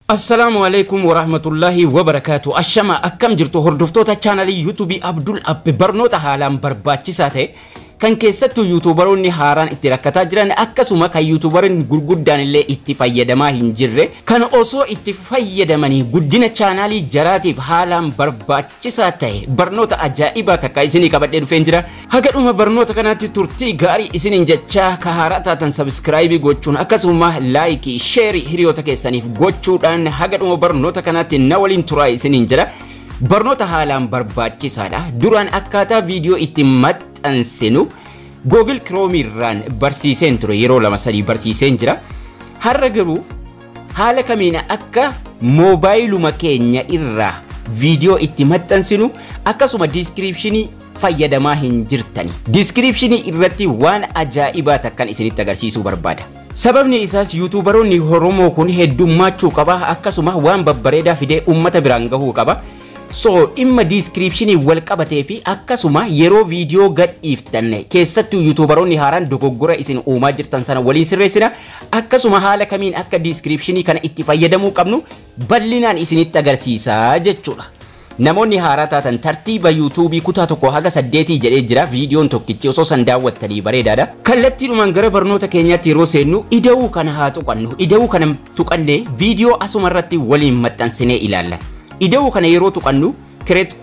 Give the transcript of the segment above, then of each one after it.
Assalaamu alaikum warahmatullahi wabarakaatu. Ashama, akkam jirtu hordoftoota chaanalii YouTubeii Abdul Abbe? Barnoota haalaan barbaachisaa ta'e kan keessattuu YouTuberoonni haaraan itti rakkataa jiran, akkasuma kan YouTuberoonni gurguddaan illee itti fayyadamaa hin jirre, kan osoo itti fayyadamanii guddina chaanaalii jaraatiif haalaan barbaachisaa ta'e, barnoota ajaa'ibaa takka isinii qabadhee dhufeen jira. Haga dhuma barnoota kanaatti turtii gaarii isiniin jechaa, ka haaraa taatan subscribe gochuun, akkasuma like, share hiriyoota keessaniif gochuudhaan haga dhuma barnoota kanaatti na waliin turaa isiniin jira. Barnoota haalaan barbaachisaadha. Duraan akkaataa viidiyoo itti maxxansinu Google Chrome irraan barsiiseen ture, yeroo lama sadii barsiiseen jira. Har'a garuu haala kamiin akka moobaayiluma keenya irraa viidiyoo itti maxxansinu, akkasuma description fayyadamaa hin jirtani. Description irratti waan ajaa'ibaa takkan isinitti agarsiisuu barbaada. Sababni isaas YouTuberoonni Oromoo kun heddummaachuu qaba, akkasuma waan babbareedaa fidee uummata biraan gahuu qaba. So dhimma description wal qabatee fi akkasuma yeroo viidiyoo gadhiiftan keessattuu YouTuberoonni haaraan dogoggora isin uumaa jirtan sana waliin sirreessina, akkasuma haala kamiin akka description kana itti fayyadamuu qabnu bal'inaan isinitti agarsiisaa jechuudha. Namoonni haaraa taatan tartiiba YouTubeii kutaa 1 haga 8 jedhee jira viidiyoon tokkichi, osoo san daawwattanii bareedaadha. Kallattiidhumaan gara barnoota keenyaatti yeroo seennu, ida'uu kana haa tuqannu. Ida'uu kana tuqannee viidiyoo asuma irratti waliin maxxansinee ilaalla. Ida'uu kana yeroo tuqannu create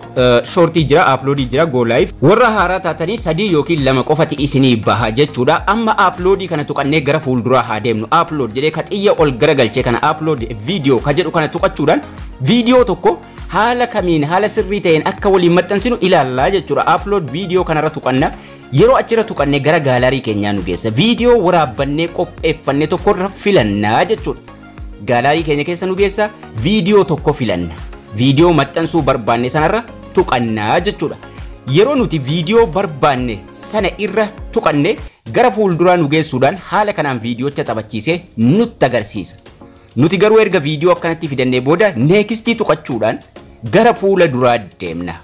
short jira, upload jira, go live. Warra haaraa taatanii sadii yookiin lama qofati isinii baha jechuudha. Amma upload kana tuqannee gara fuulduraa haa deemnu. Upload jedhee ka xiyya ol garagalchee kana, upload video ka jedhu kana tuqachuudhaan viidiyoo tokko haala kamiin haala sirrii ta'een akka waliin maxxansinu ilaallaa jechuudha. Upload video kanarra tuqanna. Yeroo achirra tuqannee gara gallery keenyaa nu geessa. Viidiyoo waraabbannee qopheeffannee tokkorra filannaa jechuudha. Gallery keenya keessa nu geessa, viidiyoo tokko filanna. Viidiyoo maxxansuu barbaanne sanarra tuqannaa jechuudha. Yeroo nuti viidiyoo barbaanne sana irra tuqanne, gara fuulduraa nu geessuudhaan haala kanaan viidiyoocha taphachiisee nutti agarsiisa. Nuti garuu erga viidiyoo akkanatti fidannee booda next tuqachuudhaan gara fuula duraa deemna.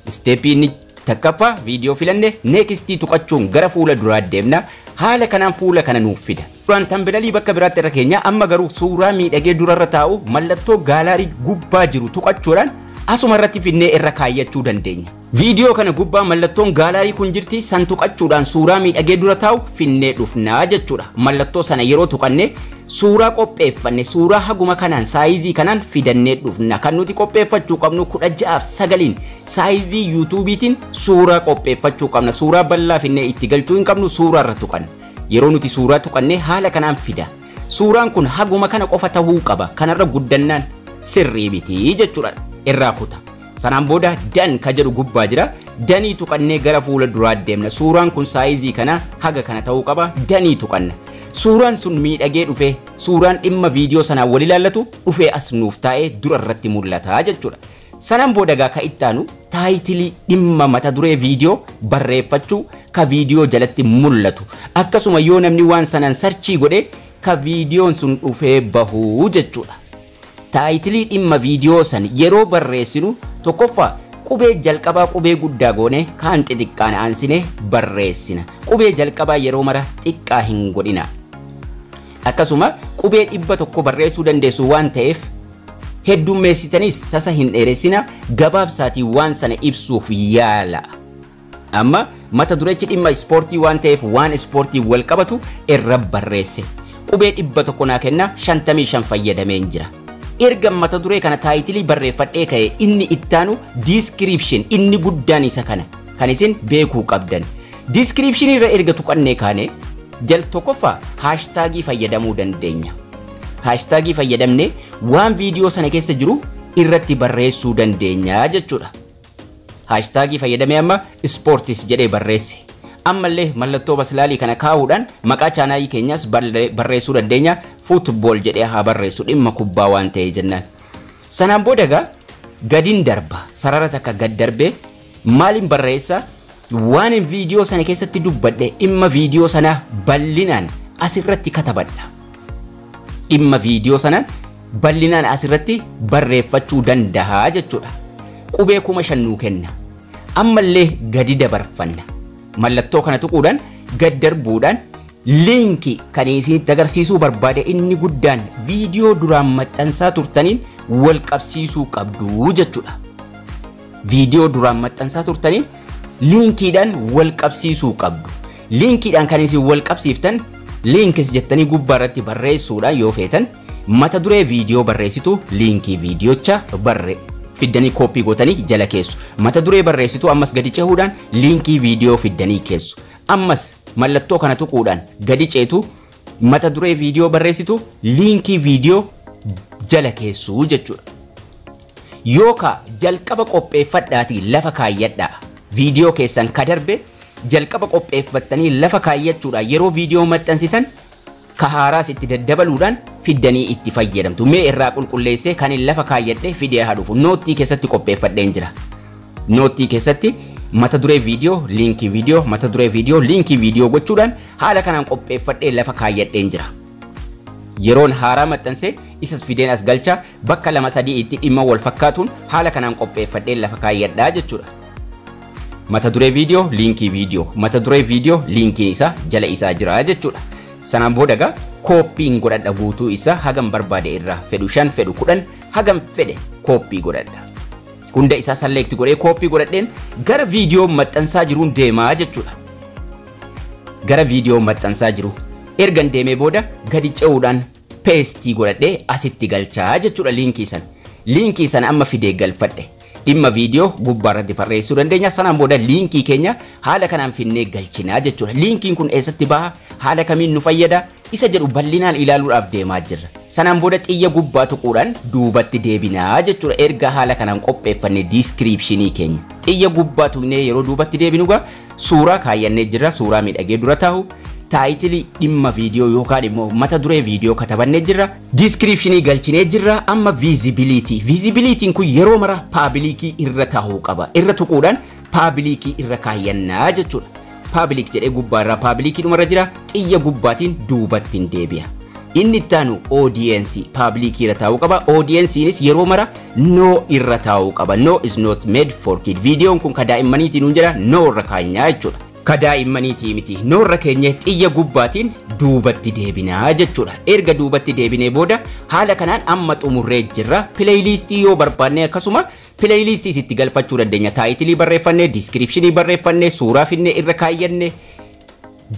Step inni takkaffaa viidiyoo filanne, next tuqachuun gara fuula duraa deemna. Haala kanaan fuula kana nuuf fida. Duraan thumbnail bakka biraatti irra keenya, amma garuu suuraa miidhagee durarra taa'u mallattoo gallery gubbaa jiru tuqachuudhaan asuma irratti finnee irra kaayyachuu dandeenya. Viidiyoo kana gubbaa mallattoon gallery kun jirti, san tuqachuudhaan suuraa miidhagee dura taa'u finnee dhufnaa jechuudha. Mallattoo sana yeroo tuqanne suuraa qopheeffanne suuraa haguma kanaan size kanaan fidannee dhufna. Kan nuti qopheeffachuu qabnu 16:9n size YouTubeiitiin suuraa qopheeffachuu qabna. Suuraa bal'aa finnee itti galchuu hin qabnu, suuraa irra tuqanna. Yeroo nuti suuraa tuqannee haala kanaan fida. Suuraan kun haguma kana qofa tahuu qaba. Kanarra guddannaan sirrii miti jechuudha. Irraa kuta. Sanaan booda done ka jedhu gubbaa jira. Done tuqannee gara fuula duraa deemna. Suuraan kun size kana haga kana ta'uu qaba. Done tuqanna. Suuraan sun miidhagee dhufee, suuraan dhimma viidiyoo sanaan wal ilaallatu dhufee as nuuf taa'ee dura irratti mul'ata jechuudha. Sanaan booda gaa ka ittaanu title, dhimma mata duree viidiyoo barreeffachuu ka viidiyoo jalatti mul'atu. Akkasuma yoo namni waan sanaan search godhe ka viidiyoon sun dhufee bahuu jechuudha. Title dhimma viidiyoo san yeroo barreessinu, tokkoffaa qubee jalqabaa qubee guddaa goone, kaan xixiqqaan aansine barreessina. Qubee jalqabaa yeroo mara xiqqaa hin godhina. Akkasuma qubee 100 barreessuu dandeessu waan ta'eef heddummeessitanis tasa hin dheeressina, gabaabsaatii waan sana ibsuuf yaala. Amma mata durechi dhimma ispoortii waan ta'eef waan ispoortii wal qabatu irra barreesse. Qubee 100 naa kenna, 55 fayyadameen jira. Erga mata duree kana title barreeffadhee ka'e, inni ittaanu description, inni guddaan isa kana kan isin beekuu qabdan. Description irra erga tuqannee kaane, jal tokkoffaa hashtag fayyadamuu dandeenya. Hashtag fayyadamnee waan viidiyoo sana keessa jiru irratti barreessuu dandeenya jechuudha. Hashtag fayyadamee amma sports jedhee barreesse. Ammallee mallattoo maslaalii kana kaa'uudhaan maqaa chaanaalii keenyaas barreessuu dandeenya. Football jedhee haa barreessu, dhimma kubbaa waan ta'e jennaan. Sanaan booda egaa gadin darba, sarara takka gad darbee maaliin barreessa? Waan viidiyoo sana keessatti dubbadhe, dhimma viidiyoo sanaa bal'inaan asirratti katabadha. Dhimma viidiyoo sana bal'inaan asirratti barreeffachuu danda'a jechuudha. Qubee 5000 nuu kenna. Ammallee gadi dabarfanna. Mallattoo kana tuquudhaan gad darbuudhaan Liinkii kan isinitti agarsiisuu barbaade inni guddaan viidiyoo duraan maxxansaa turtaniin wal qabsiisuu qabdu jechuudha. Viidiyoo duraan maxxansaa turtaniin liinkiidhaan wal qabsiisuu qabdu. Liinkiidhaan kan isin wal qabsiiftan links jettanii gubbaa irratti barreessuudhaan yoo feetan, mata duree viidiyoo barreessitu, liinkii viidiyoocha barre fiddanii kooppii gootanii jala keessu. Mata duree barreessitu, ammas gadi cehuudhaan liinkii viidiyoo fiddanii keessu. Ammas mallattoo kana tuquudhaan gadi ceetu, mata duree viidiyoo barreessitu, liinkii viidiyoo jala keessu jechuudha. Yookaan jalqaba qopheeffadhaatii lafa kaayyadhaa. Viidiyoo keessan ka darbe jalqaba qopheeffattanii lafa kaayyachuudhaan yeroo viidiyoo maxxansitan ka haaraas itti daddabaluudhaan fiddanii itti fayyadamtu. Mee irraa qulqulleessee kan hin lafa kaayyadhe fidee haa dhufu. Noottii keessatti qopheeffadheen jira. Noottii keessatti mata duree viidiyoo, liinkii viidiyoo, mata duree viidiyoo, liinkii viidiyoo gochuudhaan haala kanaan qopheeffadhee lafa kaayyadheen jira. Yeroon haaraa maxxansee isas fideen as galcha, bakka lama sadii itti dhimma wal fakkaatuun haala kanaan qopheeffadhee lafa kaayyadhaa jechuudha. Mata duree viidiyoo, liinkii viidiyoo, mata duree viidiyoo, liinkiin isaa jala isaa jira jechuudha. Sanaan booda egaa kooppiin godhadha guutuu isaa hagam barbaade irraa, fedhu 5, fedhu 10, hagam fedhe kooppii godhadha. Hunda isaa select godhee kooppii godhadheen gara viidiyoo maxxansaa jiruun deemaa jechuudha. Gara viidiyoo maxxansaa jiru ergan deemee booda gadi ce'uudhaan paste godhadhee asitti galchaa jechuudha liinkii sana. Liinkii sana amma fidee galfadhe. Dhimma viidiyoo gubbaa irratti barreessuu dandeenya. Sanaan booda liinkii keenya haala kanaan finnee galchinaa jechuudha. Liinkiin kun eessatti baha? Haala kamiin nu fayyada? Isa jedhu bal'inaan ilaaluudhaaf deemaa jirra. Sanaan booda xiyya gubbaa tuquudhaan duubatti deebinaa jechuudha. Erga haala kanaan qopheeffanne description keenya. Xiyya gubbaa tuqnee yeroo duubatti deebinu gaa suuraa kaayyannee jirra. Suuraa miidhagee dura taa'u. Title dhimma viidiyoo yookaan immoo mata duree viidiyoo katabannee jirra. Description galchinee jirra. Amma visibility. Visibilityn kun yeroo mara public irra taa'uu qaba. Irra tuquudhaan public irra kaayyannaa jechuudha. Public jedhee gubbaa irraa public dhumarra jira. Xiyya gubbaatiin duubatti deebi'a. Inni itti aanu audience public irra taa'uu qaba. Audienceinis yeroo mara no irra taa'uu qaba. No is not made for kid. Viidiyoon kun ka daa'immaniitiin nuun jedha, no irra kaanyaa jechuudha. Ka daa'immaniitii miti. No irra keenya xiyya gubbaatiin duubatti deebinaa jechuudha. Erga duubatti deebinee booda haala kanaan amma xumurree jirra. Playlist yoo barbaanne akkasuma playlist itti galfachuu dandeenya. Title barreeffannee, description barreeffannee, suuraa finnee irra kaayyanne,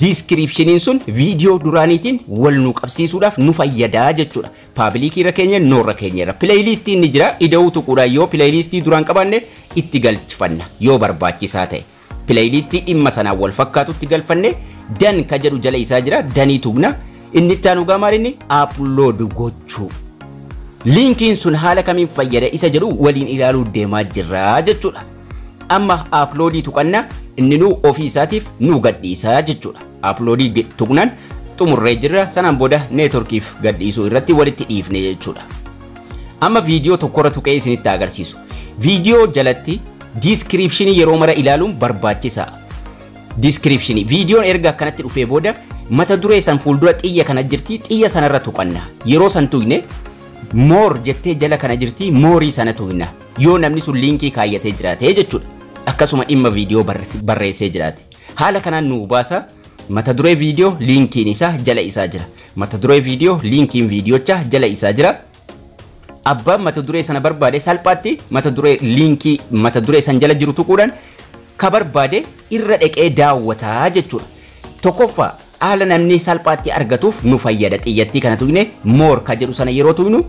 descriptioniin sun viidiyoo duraaniitiin wal nu qabsiisuudhaaf nu fayyadaa jechuudha. Public irra keenya, no irra keenya irra. Playlistiin ni jira. Ida'uu tuquudhaan yoo playlist duraan qabaanne itti galfanna yoo barbaachisaa ta'e. Playlist dhimma sanaan wal fakkaatutti galfanne, done ka jedhu jala isaa jira, done tuqna. Inni itti aanu gaa maal inni? Upload gochuu. Liinkiin sun haala kamiin fayyada isa jedhu waliin ilaaluu deemaa jirra jechuudha. Amma upload tuqanna, inni nu ofii isaatiif nu gadhiisaa jechuudha. Upload tuqnaan xumurree jirra. Sanaan booda networkiif gadhiisuu irratti walitti dhiifne jechuudha. Amma viidiyoo tokkorra tuqee isinitti agarsiisu. Viidiyoo jalatti description yeroo mara ilaaluun barbaachisaa. Description viidiyoon erga akkanatti dhufee booda mata duree san fuuldura xiyya kana jirti, xiyya sanarra tuqanna. Yeroo san tuqne more jettee jala kana jirti, more sana tuqna. Yoo namni sun liinkii kaayyatee jiraate jechuudha. Akkasuma dhimma viidiyoo barreessee jiraate. Haala kanaan nu baasa. Mata duree viidiyoo, liinkiin isaa jala isaa jira. Mata duree viidiyoo, liinkiin viidiyochaa jala isaa jira. Abbaan mata duree sana barbaade salphaatti mata duree, liinkii mata duree san jala jiru tuquudhaan ka barbaade irra dhaqee daawwataa jechuudha. Tokkoffaa, haala namni salphaatti argatuuf nu fayyada. Xiyyattii kana tuqne more ka jedhu sana yeroo tuqnu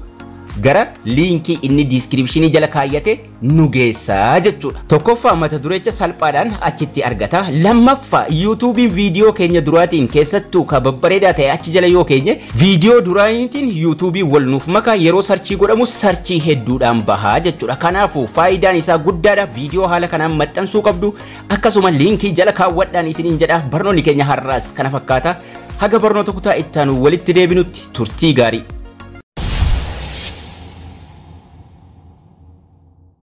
gara liinkii inni description jala kaayyate nu geessaa jechuudha. Tokkoffaa, mata durecha salphaadhaan achitti argata. Lammaffaa, YouTubeiin viidiyoo keenya duraatiin, keessattuu ka babbareedaa ta'e achi jala yoo keenye, viidiyoo duraaniitiin YouTubeiin wal nuuf maka, yeroo search godhamu search hedduudhaan bahaa jechuudha. Kanaafuu faayidaan isaa guddaadha. Viidiyoo haala kanaan maxxansuu qabdu. Akkasuma liinkii jala kaawwadhaan isiniin jedha. Barnoonni keenya har'aas kana fakkaata. Haga barnoota kutaa ittaanu walitti deebinutti turtii gaarii.